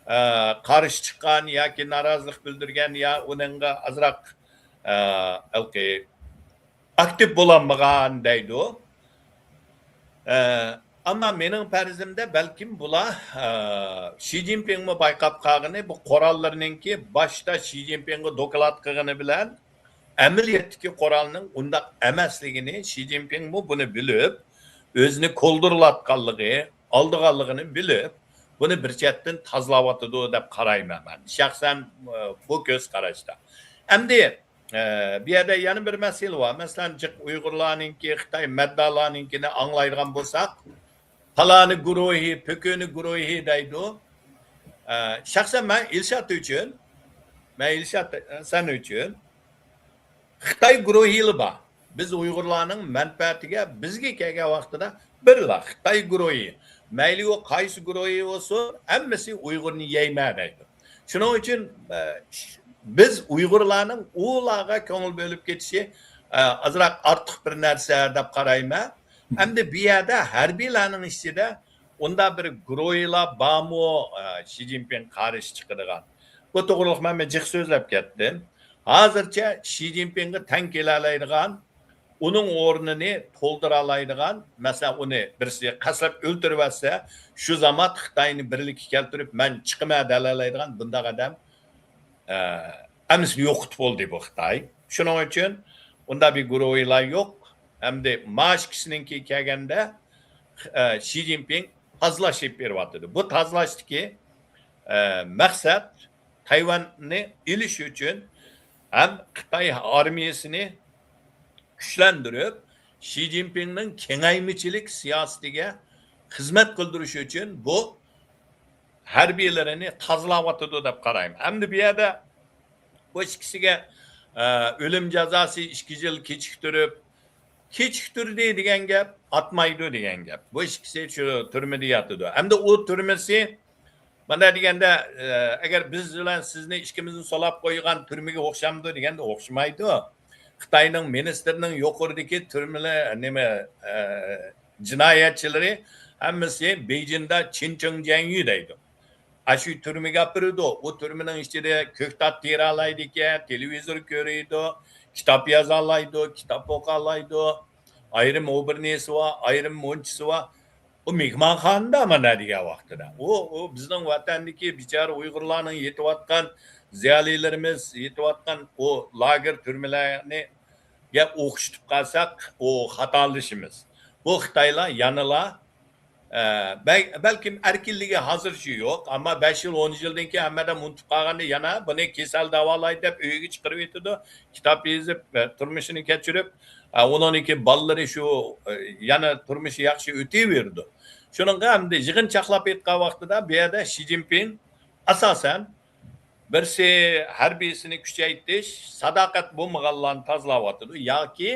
ئە، قارشى چىققان ياكى نارازىلىق بىلدۈرگەن يا ئۇنىڭغا ئازراق، ئە، ھېلىقى ئاكتىپ بولالمىغان دەيدۇ. ئە، ئەمما مېنىڭ پەرىزىمدە بەلكىم بۇلار، ئە، شى جىنپىڭمۇ بايقاپ قالغىنى، بۇ قوراللىرىنىڭكى باشتا شى جىنپىڭغا دوكلات قىلغىنى بىلەن ئەمەلىيەتتىكى قورالنىڭ ئۇنداق ئەمەسلىكىنى شى جىنپىڭمۇ بۇنى بىلىپ، ئۆزىنى كولدۇرلاتقانلىقى، ئالدىغانلىقىنى بىلىپ، بۇنى بىر چەتتىن تازىلاۋاتىدۇ دەپ قارايمەن مەن. شەخسەن، ئە، بۇ كۆز قاراشتا. ئەمدى ئە، بۇ يەردە يەنە بىر مەسىلە بار. مەسىلەن، جىق ئۇيغۇرلارنىڭكى، خىتاي مەددالارنىڭكىنى ئاڭلايدىغان بولساق، پالانى گۇرۇھى، پۈكۈنى گۇرۇھى دەيدۇ. ئە، شەخسەن مەن ئىلشات ئۈچۈن، مەن ئىلشات، سەن ئۈچۈن خىتاي گۇرۇھىلا بار. بىز ئۇيغۇرلارنىڭ مەنپەئەتىگە بىزگە كەلگەن ۋاقتىدا بىرلا خىتاي گۇرۇھى. مەيلى ئۇ قايسى گۇرۇھى بولسۇن، ھەممىسى ئۇيغۇرنى يەيمە دەيدۇ. شۇنىڭ ئۈچۈن، ئە، بىز ئۇيغۇرلارنىڭ ئۇلارغا كۆڭۈل بۆلۈپ كېتىشى، ئە، ئازراق ئارتۇق بىر نەرسە دەپ قارايمەن. ئەمدى بۇ يەردە ھەربىيلارنىڭ ئىچىدە ئۇنداق بىر گۇرۇھىلار بارمۇ، ئە، شى جىنپىڭ قارشى چىقىدىغان؟ بۇ توغرىلىق مەن بىر جىق سۆزلەپ كەتتىم. ھازىرچە شى جىنپىڭغا تەڭ كېلەلەيدىغان، ئۇنىڭ ئورنىنى تولدۇرالايدىغان، مەسىلەن، ئۇنى بىرسى قەستلەپ ئۆلتۈرۈۋەتسە، شۇ زامات خىتاينى بىرلىككە كەلتۈرۈپ، مەن چىقىمەن دەلەيدىغان بۇنداق ئادەم، ئە، ئەمىسە يوقىتىپ بولدى بۇ خىتاي. شۇنىڭ ئۈچۈن ئۇنداق بىر گۇرۇھىلار يوق. ئەمدى ماۋۇ ئىككىسىنىڭكى كەلگەندە، ئە، شى جىنپىڭ تازىلاش ئېلىپ بېرىۋاتىدۇ. بۇ تازىلاشتىكى، ئە، مەقسەت تايۋاننى ئېلىش ئۈچۈن ھەم خىتاي ئارمىيەسىنى كۈچلەندۈرۈپ، شى جىنپىڭنىڭ كېڭەيمىچىلىك سىياسىتىگە خىزمەت قىلدۇرۇش ئۈچۈن بۇ ھەربىيلىرىنى تازىلاۋاتىدۇ دەپ قارايمەن. ئەمدى بۇ يەردە بۇ ئىككىسىگە، ئە، ئۆلۈم جازاسى ئىككى يىل كېچىكتۈرۈپ، كېچىكتۈردى دېگەن گەپ، ئاتمايدۇ دېگەن گەپ. بۇ ئىككىسى شۇ تۈرمىدە ياتىدۇ. ئەمدى ئۇ تۈرمىسى، مانا دېگەندە، ئە، ئەگەر بىز بىلەن سىزنى ئىككىمىزنى سولاپ قويغان تۈرمىگە ئوخشامدۇ دېگەندە، ئوخشىمايدۇ. خىتاينىڭ مىنىستىرىنىڭ يۇقىرىدىكى تۈرمىلەر، نېمە، ئە، جىنايەتچىلىرى ھەممىسى بېيجىڭدا چىنچىڭجيەنيۈ دەيدۇ. ئاشۇ تۈرمىگە ئاپىرىدۇ. ئۇ تۈرمىنىڭ ئىچىدە كۆكتات تېرىيالايدىكەن، تېلېۋىزور كۆرىدۇ، كىتاب يازالايدۇ، كىتاب ئوقالايدۇ. ئايرىم ئوبېرنىسى بار، ئايرىم مۇنچىسى بار. ئۇ مېھمانخانىدا مانا دېگەن ۋاقتىدا. ئۇ، ئۇ بىزنىڭ ۋەتەندىكى بىچارە ئۇيغۇرلارنىڭ يېتىۋاتقان، زىيالىيلىرىمىز يېتىۋاتقان ئۇ لاگېر تۈرمىلەرنىگە ئوخشىتىپ قالساق، ئۇ خاتالىشىمىز. بۇ خىتايلار يەنىلا ئە، بەل-، بەلكىم ئەركىنلىكى ھازىرچە يوق، ئەمما بەش يىل، ئون يىلدىن كېيىن ھەممە ئادەم ئۇنتۇپ قالغاندا يەنە بۇنى كېسەل داۋالاي دەپ ئۆيىگە چىقىرىۋېتىدۇ، كىتاب يېزىپ، ئە، تۇرمۇشىنى كەچۈرۈپ، ئە، ئۇنىڭدىن كېيىن بالىلىرى شۇ، ئە، يەنە تۇرمۇشى ياخشى ئۆتۈۋېرىدۇ. شۇنىڭغا ئەمدى يىغىن چاقلاپ ئېيتقان ۋاقتىدا بۇ يەردە شى جىنپىڭ ئاساسەن بىرسى ھەربىيسىنى كۈچەيتىش، ساداقەت بولمىغانلارنى تازىلاۋاتىدۇ ياكى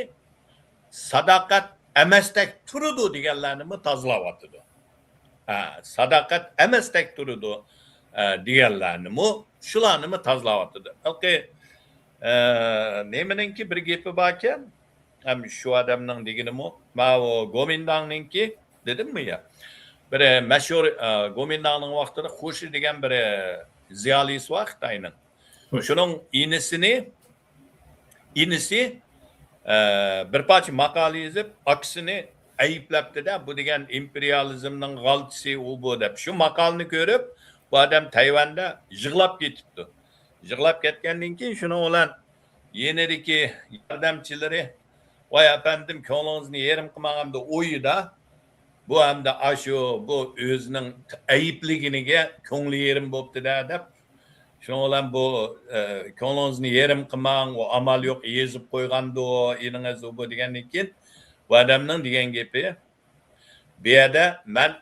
ساداقەت ئەمەستەك تۇرىدۇ دېگەنلەرنىمۇ تازىلاۋاتىدۇ. ھە، ساداقەت ئەمەستەك تۇرىدۇ، ئە، دېگەنلەرنىمۇ، شۇلارنىمۇ تازىلاۋاتىدۇ. بەلكى، ئە، نېمىنىڭكى بىر گېپى باركەن، ھەم شۇ ئادەمنىڭ دېگىنىمۇ، ماۋۇ گومىنداڭنىڭكى دېدىممۇ يا؟ بىر مەشھۇر، ئە، گومىنداڭنىڭ ۋاقتىدا خۇشى دېگەن بىر زىيالىيسى بار خىتاينىڭ. خوش. شۇنىڭ ئىنىسىنى، ئىنىسى، ئە، بىر پارچە ماقالە يېزىپ، ئاكىسىنى ئەيىبلەپتىدە، بۇ دېگەن ئىمپېرىيالىزمنىڭ غالتىسى ئۇ بۇ دەپ. شۇ ماقالىنى كۆرۈپ، بۇ ئادەم تەيۋەندە يىغلاپ كېتىپتۇ. يىغلاپ كەتكەندىن كېيىن شۇنىڭ بىلەن يېنىدىكى ياردەمچىلىرى، ۋاي ئەپەندىم، كۆڭلىڭىزنى يېرىم قىلماڭ، ئەمدى ئۇيىدا بۇ ئەمدى ئاشۇ بۇ ئۆزىنىڭ ئەيىبلىگىنىگە كۆڭلى يېرىم بوپتىدە دەپ، شۇنىڭ بىلەن بۇ، ئە، كۆڭلىڭىزنى يېرىم قىلماڭ، ئۇ ئامال يوق يېزىپ قويغاندۇ ئىنىڭىز ئۇ بۇ دېگەندىن كېيىن، بۇ ئادەمنىڭ دېگەن گېپى، بۇ يەردە مەن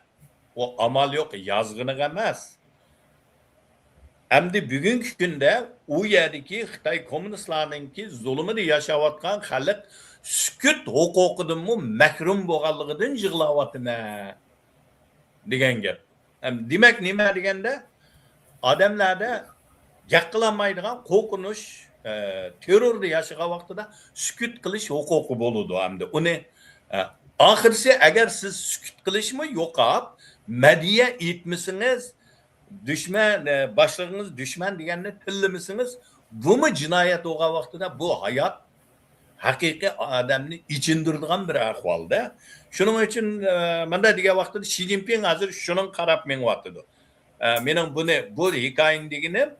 ئۇ ئامال يوق يازغىنىغا ئەمەس، ئەمدى بۈگۈنكى كۈندە ئۇ يەردىكى خىتاي كوممۇنىستلارنىڭكى زۇلۇمىدا ياشاۋاتقان خەلق سۈكۈت ھوقۇقىدىنمۇ مەھرۇم بولغانلىقىدىن يىغلاۋاتىمەن دېگەن گەپ. ئەم، دېمەك، نېمە دېگەندە، ئادەملەردە گەپ قىلالمايدىغان قورقۇنچ، ئە، تېرروردا ياشىغان ۋاقتىدا سۈكۈت قىلىش ھوقۇقى بولىدۇ ئەمدى. ئۇنى، ئە، ئاخىرسى ئەگەر سىز سۈكۈت قىلىشمۇ يوقاپ، مەدھىيە ئېيتمىسىڭىز، دۈشمەن، ئە، باشلىقىڭىز دۈشمەن دېگەننى تىللىمىسىڭىز، بۇمۇ جىنايەت بولغان ۋاقتىدا بۇ ھايات ھەقىقىي ئادەمنى ئېچىندۇرىدىغان بىر ئەھۋالدا. شۇنىڭ ئۈچۈن، ئە، مۇنداق دېگەن ۋاقتىدا شى جىنپىڭ ھازىر شۇنىڭغا قاراپ مېڭىۋاتىدۇ. ئە، مېنىڭ بۇنى، بۇ ھېكايىنى دېگىنىم،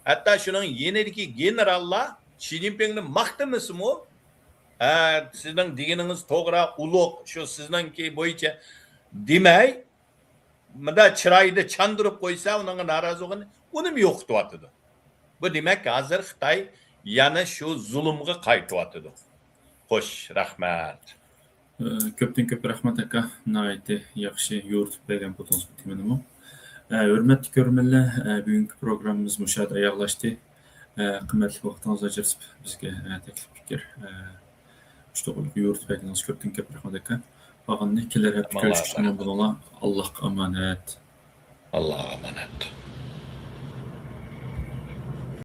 ھەتتا شۇنىڭ يېنىدىكى گېنېراللار شى جىنپىڭنى ماختىمىسىمۇ، ھە، سىزنىڭ دېگىنىڭىز توغرا، ئۇلۇغ، شۇ سىزنىڭكى بويىچە دېمەي، مۇنداق چىرايىدا چاندۇرۇپ قويسا، ئۇنىڭغا نارازى بولغىنى ئۇنىمۇ يوقىتىۋاتىدۇ. بۇ دېمەك، ھازىر خىتاي يەنە شۇ زۇلۇمغا قايتىۋاتىدۇ. خوش، رەھمەت. ئە، كۆپتىن كۆپ رەھمەت، ئاكا. ناھايىتى ياخشى يورۇتۇپ بەرگەن بولدىڭىز بۇ تېمىنىمۇ. ئە، ھۆرمەتلىك كۆرۈرمەنلەر، ئە، بۈگۈنكى پروگراممىمىز مۇشۇ يەردە ئاياغلاشتى. ئە، قىممەتلىك ۋاقتىڭىزنى ئاجرىتىپ بىزگە، ئە، تەكلىپ پىكىر، ئە، مۇشۇ توغرىلىق يورۇتۇپ بەرگىنىڭىزگە كۆپتىن كۆپ رەھمەت، ئاكا. قالغىنىنى كېلەر ھەپتە كۆرۈشكىچە ئامان بولۇڭلار. ئاللاھقا ئامانەت. ئاللاھقا ئامانەت.